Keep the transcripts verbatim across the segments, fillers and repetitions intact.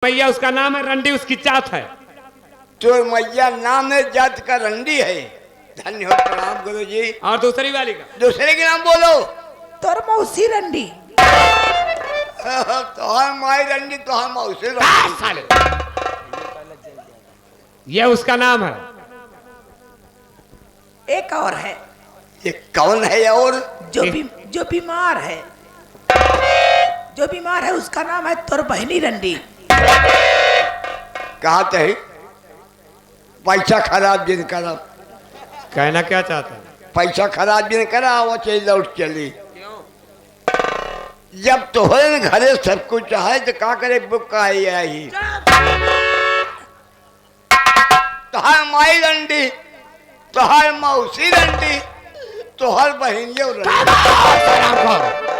मैया, उसका नाम है रंडी, उसकी जात है। तोर मैया नाम है, जात का रंडी है। धन्य हो, प्रणाम गुरु जी। और दूसरी वाली का? दूसरे के नाम बोलो। तोर मौसी रंडी। तोहर माई रंडी, तोहर मौसी रंडी। आ, साले। ये उसका नाम है। एक और है। ये कौन है और? जो एक बी-, जो बीमार है, जो बीमार है, उसका नाम है तोर बहिनी रंडी। कहा तही, पैसा खराब जिन करा। कहना क्या चाहता है? पैसा खराब जिन करा, वो चली लौट चली। जब तोहरे घरे सब कुछ है, तो का करे, बुक का आई आई? तोहार माई रंडी, तोहार मौसी रंडी, तोहार बहिनियो रंडी।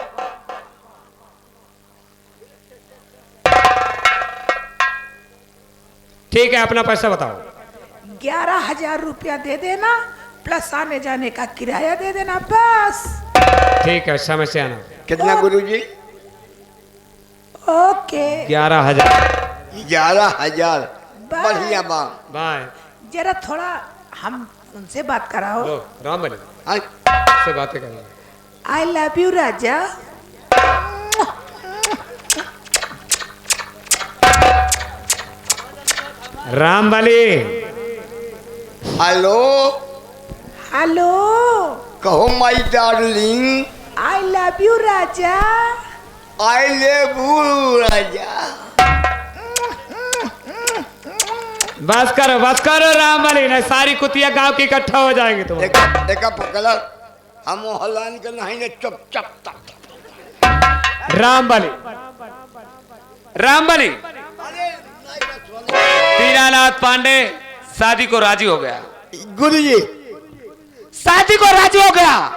ठीक है, अपना पैसा बताओ। ग्यारह हजार रुपया दे देना, प्लस आने जाने का किराया दे देना, बस। ठीक है, समय से आना। कितना ओ- गुरुजी? ओके। ग्यारह हजार। ग्यारह हजार। बाय। बढ़िया बा। बाय। जरा थोड़ा हम उनसे बात कराओ। लो, राम बने। हाँ। से बातें करेंगे। I love you राजा। राम बली। हेलो। हेलो। कहो my darling। I love you राजा। I love you राजा। बस करो, बस करो राम बली, नहीं सारी कुतिया गांव की इकट्ठा हो जाएंगी तुम। एका, एका पकड़ा, हम मोहल्लान के नहीं ने चुप, चुप, चुप, चुप। राम बली, राम बली। अरे, नहीं, नहीं, सुनो। दीनानाथ पांडे शादी को राजी हो गया। गुरुजी। शादी को राजी हो गया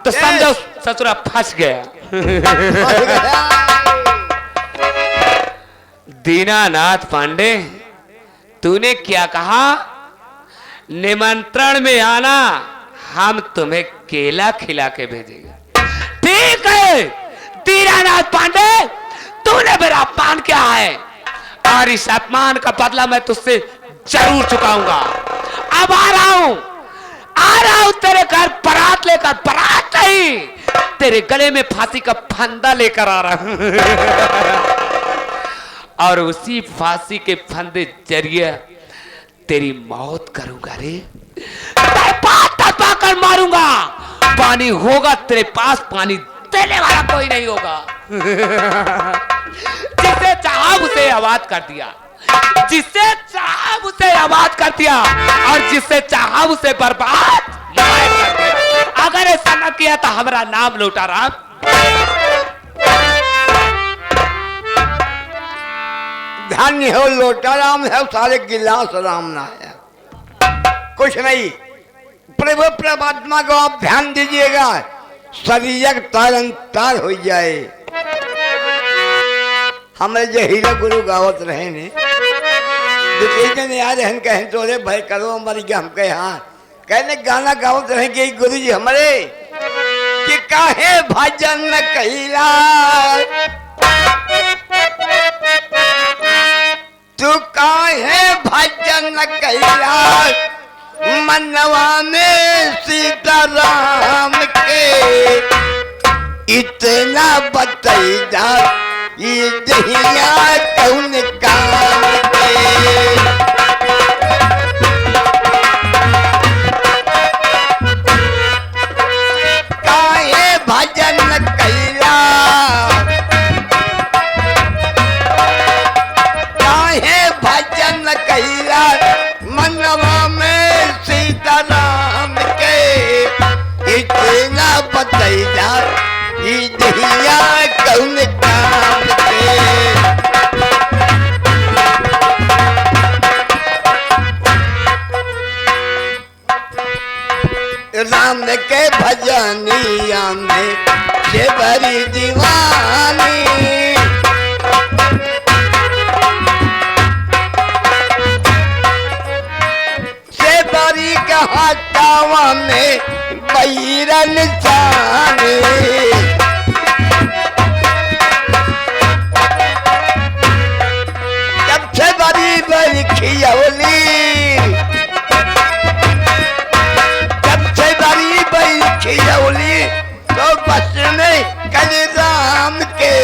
तो ए! समझो ससुरा फंस गया। फंस गया। दीनानाथ पांडे, तूने क्या कहा? निमंत्रण में आना, हम तुम्हें केला खिला के भेजेंगे। ठीक है दीनानाथ पांडे, तूने मेरा अपमान किया है और इस अपमान का बदला मैं तुझसे जरूर चुकाऊंगा। अब आ रहा हूं, आ रहा हूं तेरे घर बारात लेकर, बारात नहीं, तेरे गले में फांसी का फंदा लेकर आ रहा हूं। और उसी फांसी के फंदे जरिए तेरी मौत करूंगा रे। तड़पा तड़पा कर मारूंगा। पानी होगा तेरे पास, पानी देने वाला कोई नहीं होगा। जिसे चाहा उसे आबाद कर दिया, जिसे चाहा उसे आबाद कर दिया और जिसे चाहा उसे बर्बाद कर दिया। अगर ऐसा न किया तो हमारा नाम लोटा राम। धन्य हो लोटा राम है, सारे गिलास राम ना है। कुछ नहीं, प्रभु परमात्मा को आप ध्यान दीजिएगा, शरीर तारन तार हो जाए। हमारे जो हीरा गुरु गावत रहे ने, दो तीन जने आ रहे हैं, कहें, "तोरे भाई करो हमारी क्या?" हम कहे, "हाँ।" कहने गाना गावत रहे कि गुरु जी हमारे कि काहे भजन कैला, तू काहे भजन कैला, मनवा में सीताराम के इतना बतैदा, ई दहिया कौन काम के? काहे भजन कैला, काहे भजन कैला, मनवा में सीताराम के इतना बतैया, ई दहिया कौन काम के? राम के भजनिया में से बड़ी दीवानी, से बड़ी के हाथावा में बैरन चानी। खियौली, जब से बड़ी भई खियौली, तो बस में कल राम के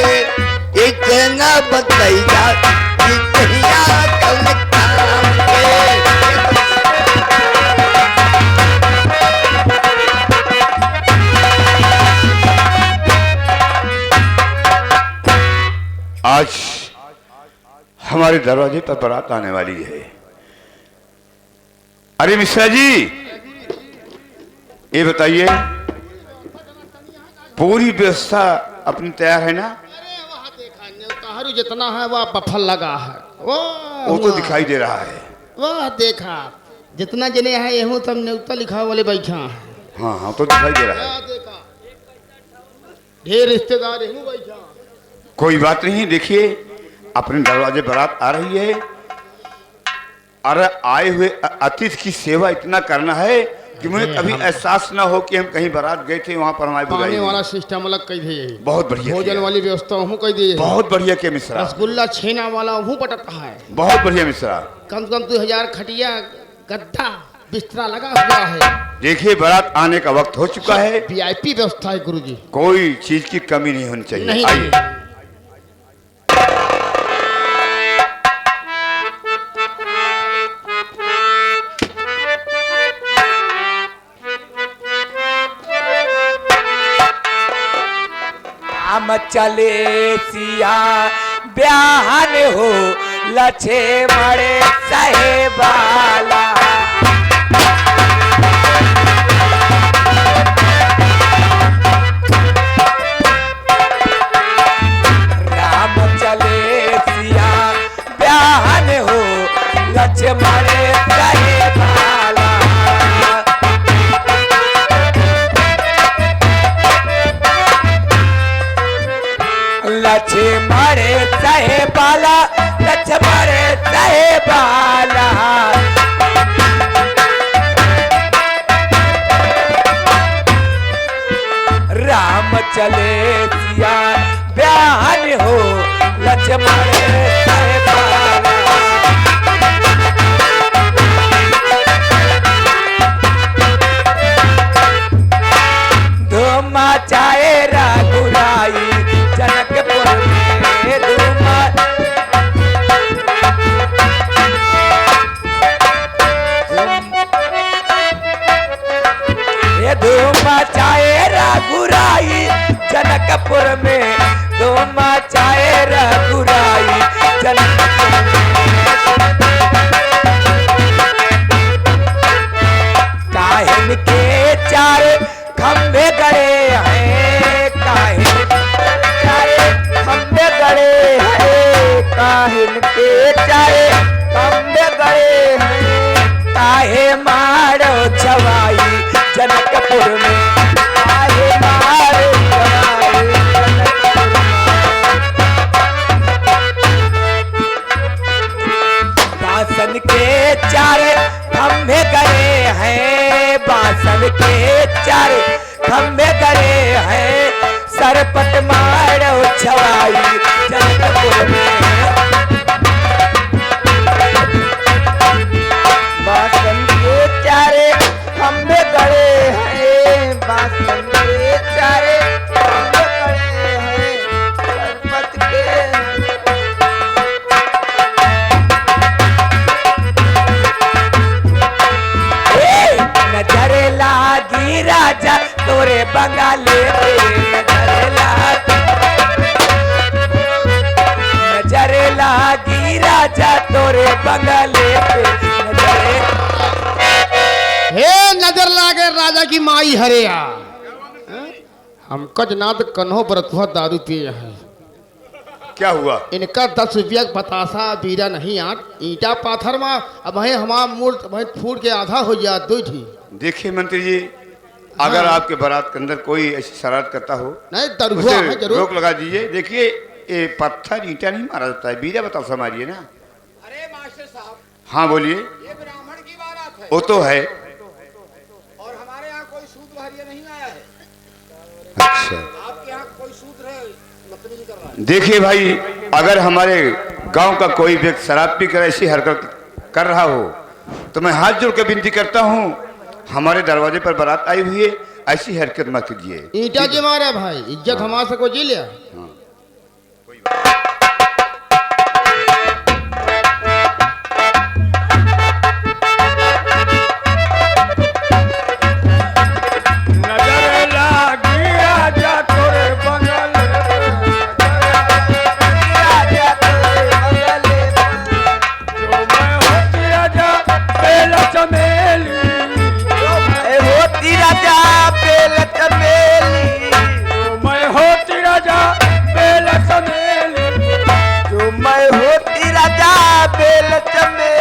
इतना बतैया कि कहिया कौन काम के। आज हमारे दरवाजे पर बारात आने वाली है। अरे मिश्रा जी, ये बताइए, पूरी व्यवस्था अपनी तैयार है ना? अरे वाह, देखा, नेवताहरू जितना है, वह बफर लगा है। वाह, वो तो वाह। दिखाई दे रहा है। वाह, देखा, जितना जने हैं, यहू सब नेवता लिखावे वाले बैठा हैं। हाँ, हाँ, तो दिखाई दे रहा है। वाह, देखा, ढेर रिश्तेदार यहू बैठा हैं। कोई बात नहीं, देखिए, अपने दरवाजे बारात आ रही है। अरे, आए हुए अ-, अतिथि की सेवा इतना करना है कि उन्हें हम्म, कभी हम एहसास ना हो कि हम कहीं बारात गए थे, वहाँ पर हमारी बुराई पानी हुई। वाला सिस्टम अलग कही है यही। बहुत बढ़िया भोजन किया। वाली व्यवस्था हूँ कही दी है। बहुत बढ़िया किया मिश्रा। रसगुल्ला छेना वाला हूँ बटता है। बहुत बढ़िया मिश्रा। कम से कम दो हजार खटिया, गद्दा, बिस्तरा लगा हुआ है। देखिए, बारात आने का वक्त हो चुका है। वीआईपी व्यवस्था है गुरुजी। कोई चीज की कमी नहीं होनी चाहिए। नहीं, आइए। नहीं। राम चले सिया ब्याहन हो, लछमण सहे बाला। राम चले सिया ब्याहन हो, लछमण सहे बाला। लछमण सहे बाला, लछमण सहे बाला। राम चले सिया ब्याहन हो, लछमण सहे बाला। धूम मचाए रघुराई जनकपुर में, धूम, धूम, ये धूम मचाए रघुराई जनकपुर में, धूम मचाए रघुराई जनकपुर में। काहिन के चार खंभे गड़े हैं, काहिन के चार खंभे गड़े हैं, काहिन के चार खंभे गड़े हैं। काहे मारो छवाई जनकपुर में, काहे मारो छवाई जनकपुर में। बांसन के चार खंभे गड़े हैं, बांसन के चार खंभे गड़े हैं, सरपट मारो छवाई जनकपुर में। बांसन के चारे खंभे गड़े हैं, बांसन के चारे खंभे गड़े हैं, सरपट के ए, नजर लागी राजा तोरे बंगाले पे, नजर लागी, नजर लागी राजा तोरे बंगाले पे, नजर। हे नजर लागे राजा की माई हरे आ। हम कजनाथ कन्हो बरतुहा दारू पिए हैं। क्या हुआ? इनका दस रुपया का बतासा बीरा नहीं आट, ईंटा पाथर मा, अब है हमार मूर्त, अब है फूट के आधा हो गया, दो ठी। देखिए मंत्री जी, अगर हाँ। आपके बारात के अंदर कोई ऐसी शरारत करता हो, नहीं, दरुआ उसे है जरूर। रोक लगा दीजिए। देखिए, ये पत्थर ईंटा नहीं मारा जाता है, बीरा बतासा मारिए ना। अरे मास्टर साहब, हाँ, बोलिए। ये ब्राह्मण की बारात है। वो तो है। और हमारे यहाँ कोई सूद बहरिया नहीं आया है। अच्छा। आपके यहाँ कोई सूद है, बदतमीजी कर रहा है। देखिए भाई, अगर हमारे गांव का कोई व्यक्ति शराब पी कर ऐसी हरकत कर रहा हो, तो मैं हाथ जोड़ के विनती करता हूँ, हमारे दरवाजे पर बारात आई हुई है, ऐसी हरकत मत कीजिए। ईंटा के मारा भाई, इज्जत हमारे से को जी लिया। हाँ। नजर लागी राजा तोरे बंगले पे। राजा तोरे बंगले पे। जो मैं होती राजा बेला चमेली। जो मैं होती राजा बेला चमेली। जो मैं होती राजा बेला चमेली। जो मैं होती राजा बेल चमेली।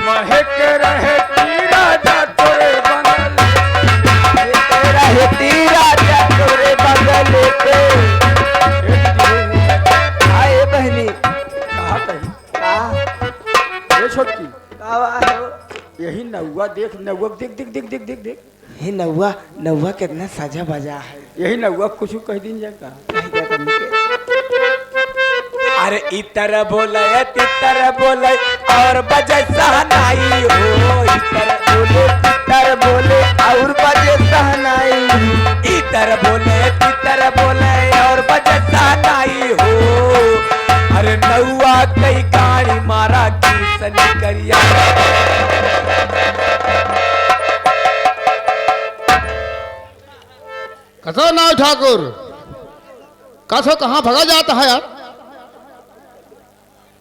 महक रहे ती राजा तोरे बंगले। महक रहे ती राजा तोरे बंगले पे। आए बहनी। कहा कही? का? ए छोटकी। का बा हो? यही नौवा देख, नौवा देख, देख, देख, देख, देख, देख। हे नौवा, नौवा कितना सजा बजा है। यही नौवा कुछ कह दिन जाए का? कह दिया करने के। अरे इतर बोले, तितर बोले और बजे सहनाई हो। इतर बोले, तितर बोले और बजे सहनाई। इतर बोले, तितर बोले और बजे सहनाई हो। अरे नौवा कई गाड़ी मारा की सनी करिया। कसो नाव ठाकुर, कसो कहाँ भगा जाता है यार?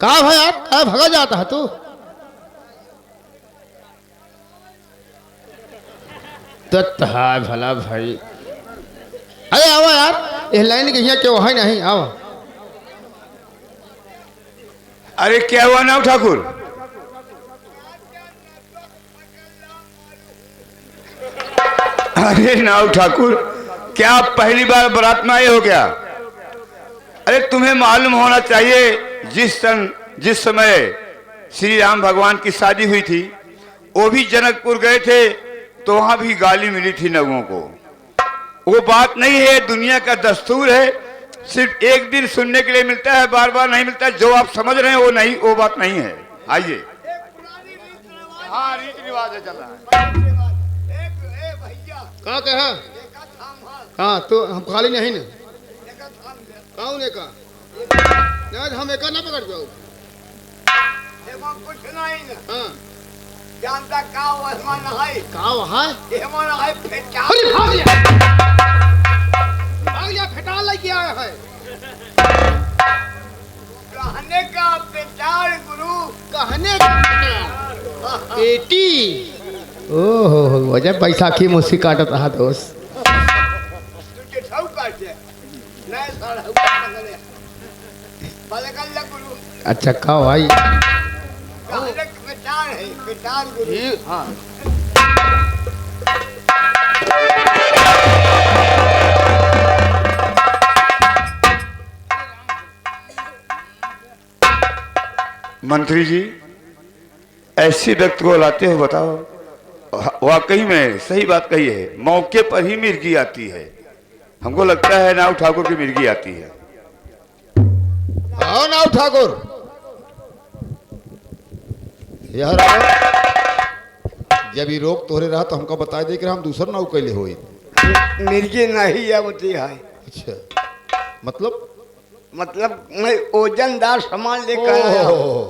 का भाई यार, कहाँ भगा जाता है तू? तत्ता है भला भाई। अरे आवा यार, ये लाइन के यहाँ क्यों है नहीं, आवा। अरे क्या हुआ नाव ठाकुर? अरे नाव ठाकुर, क्या आप पहली बार बारात में आए हो क्या? अरे तुम्हें मालूम होना चाहिए, जिस सन, जिस समय श्री राम भगवान की शादी हुई थी, वो भी जनकपुर गए थे, तो वहाँ भी गाली मिली थी नवों को। वो बात नहीं है, दुनिया का दस्तूर है, सिर्फ एक दिन सुनने के लिए मिलता है, बार बार नहीं मिलता। जो आप समझ रहे हैं वो नहीं, वो बात नहीं है। आइए। हाँ, रीति रिवाज है, चल रहा है। का कहा? हाँ, तो हम खाली नहीं ना। कौन है का? नहीं, हम एका ना पकड़ पाओ। एमा कुछ नहीं ना। हाँ। जानता का वहमा नहीं। का वहाँ? एमा नहीं फेंटा। अरे भाग लिया। भाग लिया, फेंटा लेके आया है। कहने का विचार गुरु। कहने का विचार। बेटी। ओहो हो, वजह बैसाखी मुसी काटत रहा दोस्त। तुझे ठाऊ काट दे। नहीं साला, हुआ पकड़े। पलकल ले गुरु। अच्छा, का भाई? कहने का विचार है, विचार गुरु। ये, हाँ। मंत्री जी, ऐसे व्यक्ति को लाते हो, बताओ। वाकई में सही बात कही है, मौके पर ही मिर्गी आती है। हमको लगता है नाव ठाकुर की मिर्गी आती है। आओ नाव ठाकुर, यहाँ रहो। जब ये रोग तोहरे रहा तो हमका बताइ दे कि हम दूसर नाव कैले होई। मिर्गी नहीं आवती है। अच्छा, मतलब? मतलब मैं वजनदार सामान लेकर आया हूँ। ओहो।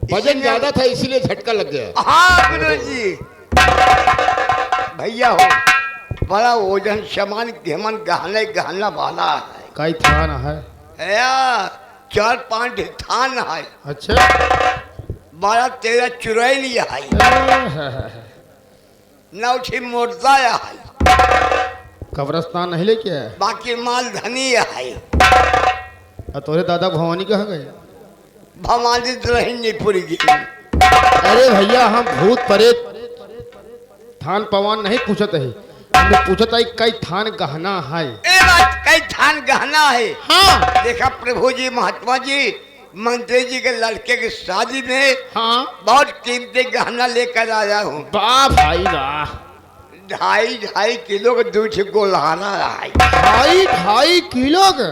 वजन इसीलिए ज्यादा था, इसीलिए झटका लग गया। हाँ गुरु जी, भैया हो, बड़ा वजन सामान, गहमन गहने गहना वाला है। कई थान है? या, चार पांच थान है। अच्छा। बारह तेरह चुड़ैल है। नौ ठी मुर्दा है। कब्रस्तान नहीं लेके आया? बाकी माल धनी है। आ तोरे दादा भवानी कहाँ गए? भवानी तो रही नहीं पूरी की। अरे भैया, हम भूत प्रेत थान पवान नहीं पूछत है, हम पूछत है कई थान गहना है। ए बात, कई थान गहना है। हाँ। देखा प्रभु जी, महात्मा जी, मंत्री जी के लड़के की शादी में हाँ। बहुत कीमती गहना लेकर आया हूँ। वाह भाई वाह। ढाई ढाई किलो के दू ठे गोलहारा है। ढाई ढाई किलो के?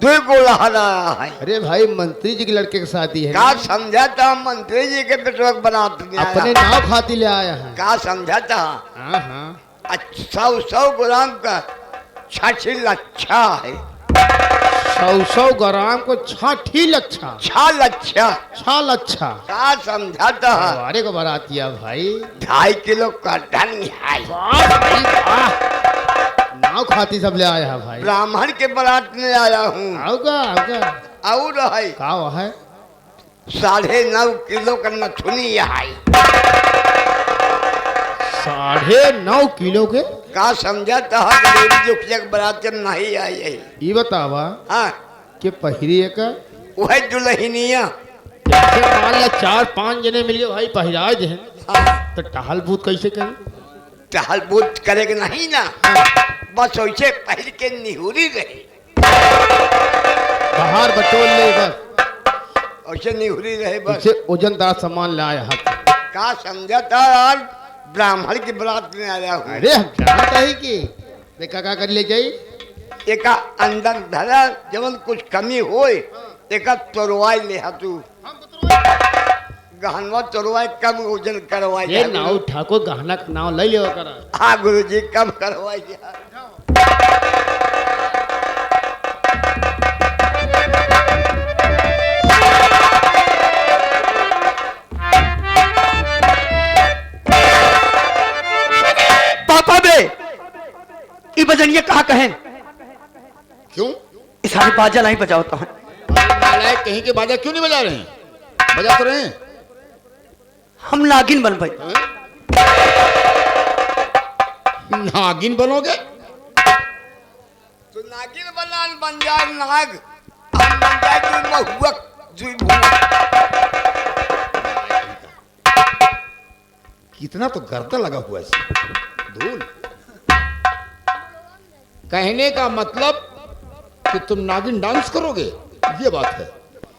तू को लहरा है। अरे भाई, मंत्री जी के लड़के की शादी है का ना? समझा था, मंत्री जी के बेटवा के बारात में आया। अपने नाव खाती ले आया है। का समझा था? हाँ, हाँ। अच्छा, सौ, सौ ग्राम का छठी लच्छा है। सौ, सौ ग्राम को छठी लच्छा? छा लच्छा। छा लच्छा। का समझा था? अरे को बारातिया भाई। ढाई किलो का धन है। वाह भाई वाह। नाव खाती सब ले आया है भाई। ब्राह्मण के बारात में आया हूँ। आओगा, आओगा। और है। का है? साढ़े नौ किलो का नथुनी है। साढ़े नौ किलो के? का समझा था, गरीब दुखिया के बारात में नहीं आई है। ई बतावा हाँ। कि पहिरी एक? वह दुल्हनिया। जैसे मान ला चार पांच जने मिल गए भाई, पहिरा दे। हाँ। तो टहल बूत कैसे करे? टहल बूत करे के नहीं ना, बस वैसे पहिर के निहुरी रहे। बाहर बटोर ले बस। वैसे निहुरी रहे बस। इसे वजनदार सामान लाया हाथ। का समझा था यार, ब्राह्मण की बारात में आया हूँ। अरे हम जानता ही कि देखा का कर ले जाई। एका अंदर धरा, जवन कुछ कमी होए, एका तोरवाई ले हा तू। गहनवा तोरवाई, कम वजन करवाई ये है नाव गुरु। ठाकुर गहना के नाव ले लेवा करा। हाँ गुरुजी, कम करवाई है। पापा बे, ई बजनिया कहाँ कहें? क्यों? ई सारे बाजा नहीं बजावत हैं। अरे नालायक कहीं के, बाजा क्यों नहीं बजा रहे हैं? बजा तो रहे हैं। हम नागिन बनबै। हैं? नागिन बनोगे? तो नागिन बना, बन जाए नाग, हम बन जाए जुई महुआ, जुई भुआ। कितना तो गर्दा लगा हुआ है इसमें। धूल। कहने का मतलब कि तुम नागिन डांस करोगे, ये बात है।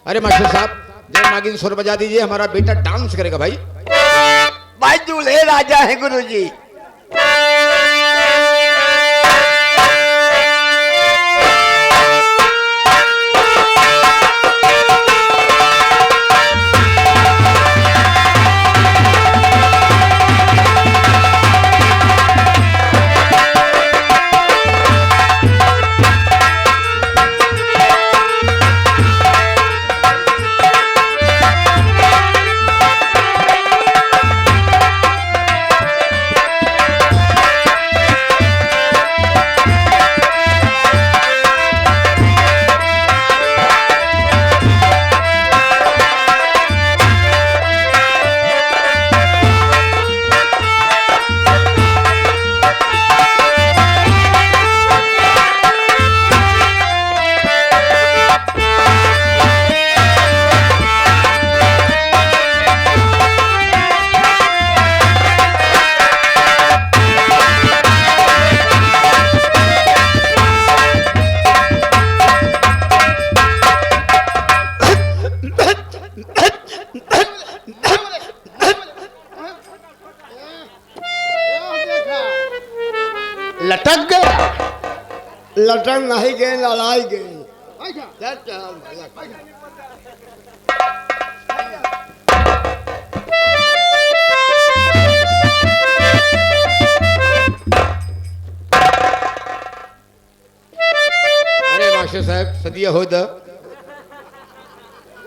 अरे मास्टर साहब, जरा नागिन सुर बजा दीजिए, हमारा बेटा डांस करेगा भाई। भाई दूल्हे राजा है गुरुजी। लटक गया। लटक नहीं गए, लड़ाई गए। अरे मास्टर साहब, सदिया हो द,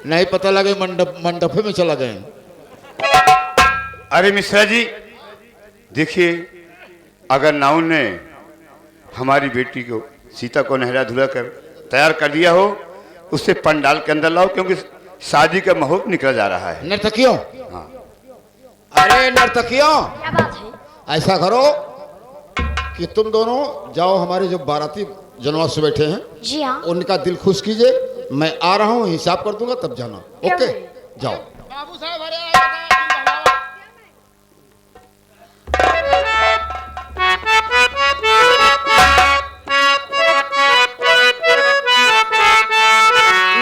नहीं पता लगे मंडप, मंडपे में चला गए। अरे मिश्रा जी, देखिए, अगर नाउन ने हमारी बेटी को, सीता को नहला धुला कर तैयार कर दिया हो, उसे पंडाल के अंदर लाओ, क्योंकि शादी का मुहूर्त निकला जा रहा है। नर्तकियों, हाँ। अरे नर्तकियों, क्या बात है? ऐसा करो कि तुम दोनों जाओ, हमारे जो बाराती जनवा से बैठे हैं, जी हाँ। उनका दिल खुश कीजिए। मैं आ रहा हूँ, हिसाब कर दूंगा, तब जाना। क्या ओके, बोले? जाओ। बाबू साहब, अरे, अरे, अरे, अरे,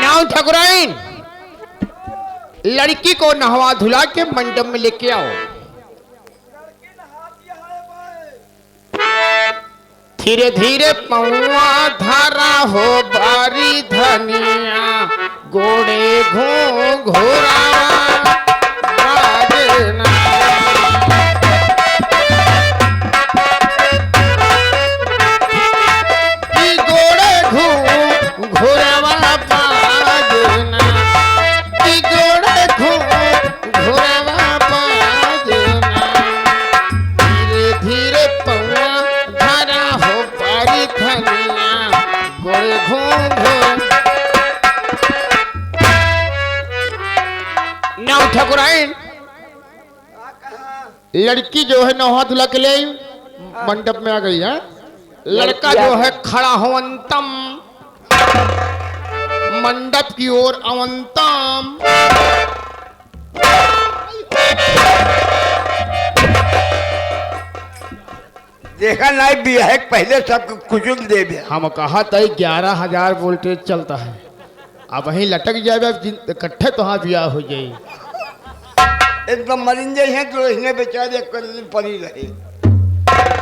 नाव ठकुराइन, लड़की को नहवा धुला के मंडप में लेके आओ। धीरे धीरे पौआ धरा हो बा। अरे धनिया गोड़े घूंघुरावा बाजना। कि गोड़े घूंघुरावा बाजना। कि गोड़े घूंघुरावा बाजना। धीरे धीरे पौआ धरा हो पारी धनिया। गोड़े घूंघुर। नाउ ठकुराइन, लड़की जो है नौहा दुल्हा के लिए मंडप में आ गई है। लड़का जो है खड़ा हो अंतम मंडप की ओर अवंतम। देखा नाहीं, बियाह के पहिले सबके कुचल देबे। हम कहा तई ग्यारह हजार वोल्टेज चलता है, अब वहीं लटक जाबे, अब जिन-, इकट्ठे तोहार बियाह हो जाई। एकदम मरिन जाई हैं तो इसने बेचारे कल पड़ी रहे।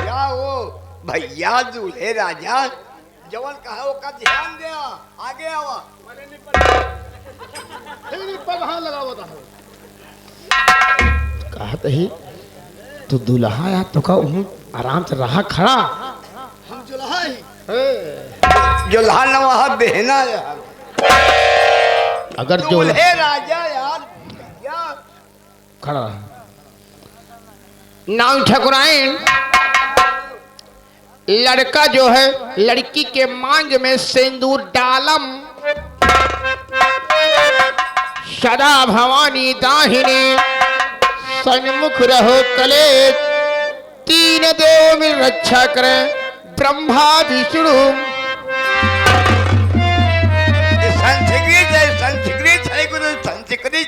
या वो भैया दूल्हे राजा जवन कहा ओका ध्यान दे, आगे आवा। फिर पगहा लगावत है। कहत ही, "तू दुल्हा या तो का उहूँ आराम से रहा खड़ा।" हम दुल्हा ही। हे। दुल्हा न वहा बहना यार। अगर जो दूल्हे राजा यार, या खड़ा रहा। नाम ठकुराइन, लड़का जो है, लड़की के मांग में सेंदूर डालम। सदा भवानी दाहिने, सन्मुख रहो कलेश। तीन देव मिल रक्षा करें, ब्रह्मा विष्णु। ये संस्कृत है, संस्कृत है गुरु, संस्कृत।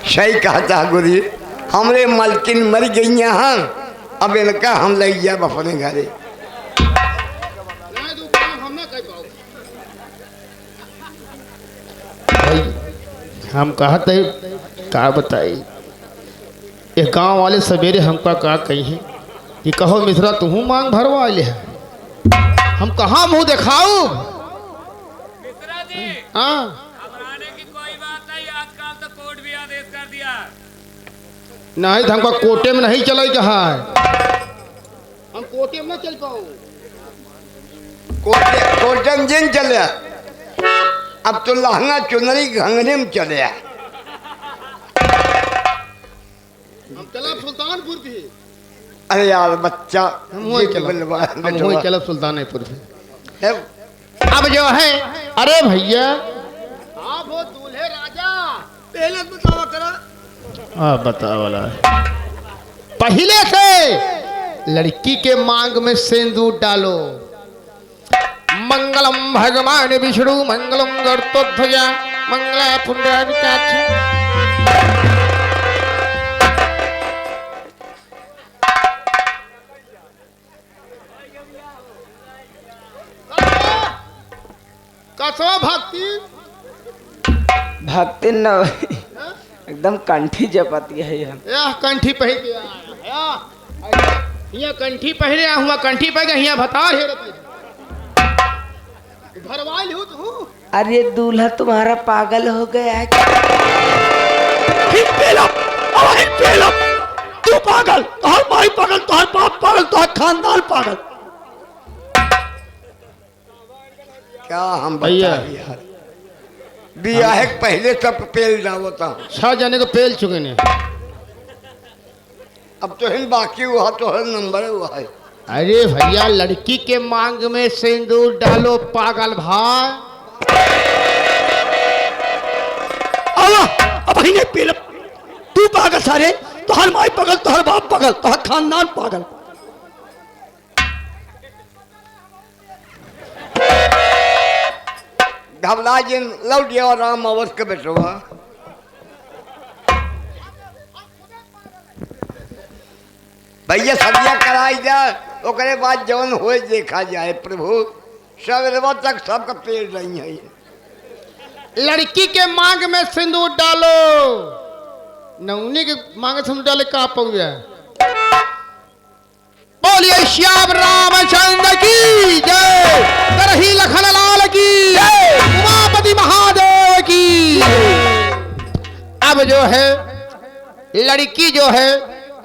सही कहत ह गुरुजी, हमरे मलकिन मरि गइया हैं, अब इनका हम लइ जाब अपने घरे। भाई, हम कहत है, का बताई, ये गांव वाले सबेरे हमका का कही कि कहो मिश्रा, तुहूँ मांग भरवा ले है, हम कहाँ मुँह देखाऊ? मिश्रा जी, हाँ। घबराने की कोई बात नहीं, आजकल तो कोर्ट भी आदेश कर दिया। नहीं तो हमका कोर्टे में नहीं चले के है। हम कोर्टे में ना चल पाओ। कोर्टे, कोर्टे में जिन चले, अब तो लहंगा चुनरी घंघरी में चले। हम चलब सुल्तानपुर भी। अरे यार बच्चा, हम वही ये चलब, बलवा-, हम बचवा। वही चलब सुल्तानपुर भी। अब अब जो है, अरे भैया, आप हो दूल्हे राजा, पहले बतावा करा। हाँ, बतावा ला। पहिले से लड़की के मांग में सेंदूर डालो। मंगलम भगवान विष्णु, मंगलम गरुड़ध्वजा, मंगला पुंडरीकाक्ष। कसो भक्ति? भक्ति न होई। हाँ? एकदम कंठी जपत है हम। यह कंठी पहिर के आया, या? हियाँ कंठी पहिरे, हुआँ कंठी पहिर के, हियाँ भतार हेरत है। भरवाइल हो तू? अरे दूल्हा तुम्हारा पागल हो गया है क्या? हिन पेला, अब हिन पेला। तू पागल, तोहर माई पागल, तोहर बाप पागल, तोहर खानदान पागल। क्या हम भैया। बताई यार, बियाह के पहिले सब पेल जावता। छह जने को पेल चुके ने। अब तो हिन बाकी हुआ, तो हर नंबर हुआ है। अरे भैया, लड़की के मांग में सिंदूर डालो, पागल भाई। आवा, अब ही नहीं पीलब। तू पागल सारे, तोहर माई पागल, तोहर बाप पागल, तोहर खानदान पागल। घबरा जिन, लौट गया राम अवध के बेटवा। भैया, सदिया कराई जा, ओकरे बाद जौन होए देखा जाए। प्रभु, सवेरवा तक सबका पेड़ रही है। लड़की के मांग में सिंदूर डालो, नौनी के मांग में सिंदूर डाले का पौया। बोलिए श्याम रामचंद्र की जय, करही लखन लाल की जय, उमापति महादेव की। अब जो है लड़की जो है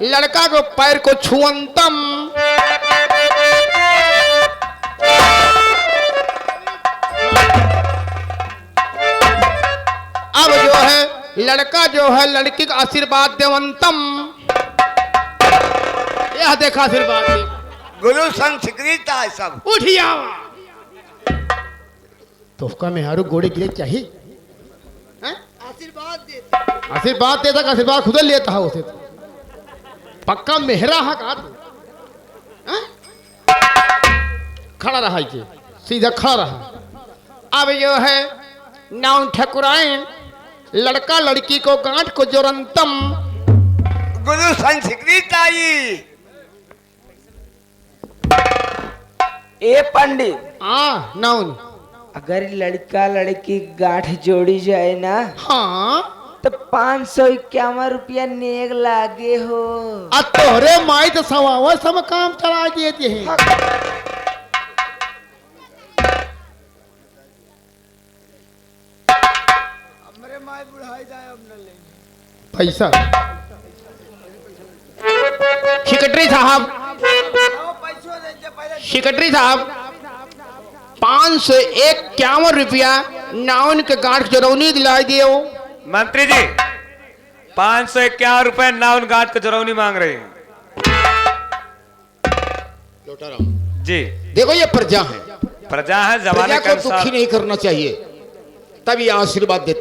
लड़का को पैर को छुअंतम। अब जो है लड़का जो है लड़की का आशीर्वाद देवंतम। यह देखा आशीर्वाद दे। गुरु संस्कृत है सब। उठिया। तोहका मेहरू गोड़े गिरे चाही? हैं? आशीर्वाद देता। आशीर्वाद देता का आशीर्वाद खुदे लेता है उसे। पक्का मेहरा है का तू? हैं? खड़ा रहा इके, सीधा खड़ा रहा। अब यो है नाउन ठकुराइन, लड़का लड़की को गांठ को जोरंतम। गुरु संस्कृत आई। ए पंडित। हाँ, नाउन। अगर लड़का लड़की गांठ जोड़ी जाए ना, हाँ। तो पाँच सौ इक्यावन रुपया नेग लागे हो। आ तोहरे माई तो सवावा सम काम चला देती है। हमरे माई बुढ़ाई जाए, अब न लेंगे। पैसा। सेक्रेटरी साहब, सेक्रेटरी साहब, पाँच सौ इक्यावन रुपया नाउन के गांठ जरौनी दिलाई दियो। मंत्री जी, पाँच सौ इक्यावन रुपया नाउन गांठ के जरौनी मांग रहे हैं। लोटाराम। जी। देखो, ये प्रजा है। प्रजा है, जमाने प्रजा के को अनुसार। दुखी नहीं करना चाहिए, तब ये आशीर्वाद देते।